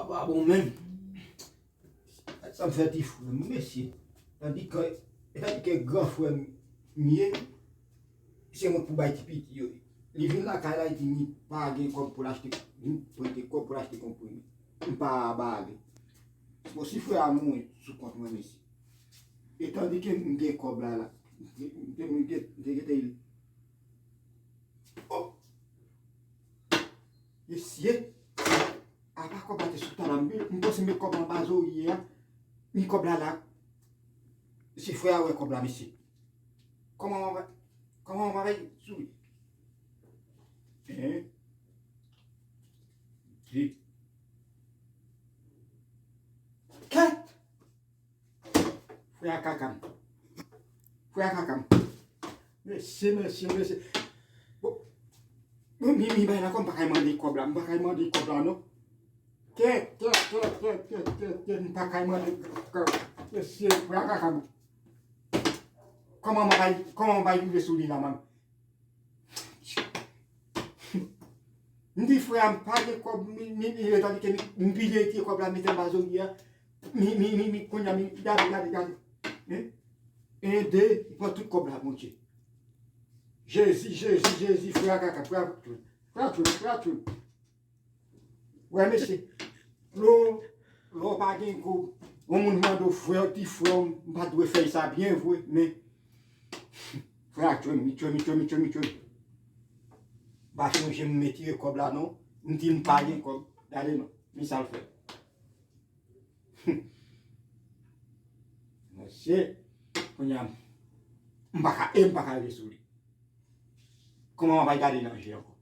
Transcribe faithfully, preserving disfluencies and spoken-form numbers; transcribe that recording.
Pa bon menm. Sa m fè ti frè m, mesye. Tandike, tandike gran frè m ye, se mwen k pou bay ti piti yo. Li vin lakay la, li di li pa gen kòb pou l achte, li prete kòb pou l achte konprime. M pa ba li. Bon, si frè a mouri sou kont mwen, mesye. E tandike m gen kòb la, la. M te, m te, m te, m te kite li. Oh! Mesye, apa kòb la te sou tab la, m, m panse m met kòb la anba zorye a, men kòb la la. Se frè a wè kòb la, mesye. Kòman w ap, kòman w ap sou li? En, de. Kèt! Frè a kaka m. Frè a kaka m. Mesye, mesye, mesye. Bon, bon, mi, mi bay la kòb, m pa kay mande kòb la. M pa kay mande kòb la, non. Kèt, kèt, kèt, m pa kay mande kòb. Mesye, frè a kaka m. Kòman m bay, kòman m bay rive sou li la, man? M di frè a m pa gen kòb, mi, mi, mi, tandike mi, m pile ti kòb la, mete anba zorye a. Mi, mi, mi, mi, kounye a, mi, gade, gade, gade. Hein? En, de, li pran tout kòb la, Bondye. Jezi, Jezi, Jezi, frè a kaka, frè a tchoul, frè a tchoul, frè a tchoul. Wè, mesye, lè w, lè w pa gen gwo, yon moun mande w frè, ti frè w, m pa t dwe fè sa byen vre, men frè a tchoul, mi tchoul, mi tchoul, mi tchoul, mi tchoul. M pa sonje m retire kòb la, non. M di m pa gen kòb. Gade non, men sa l fè. Mesye, kounye a, m pa ka, e m pa ka rive sou li. Kòman m ap al gade nan je ankò?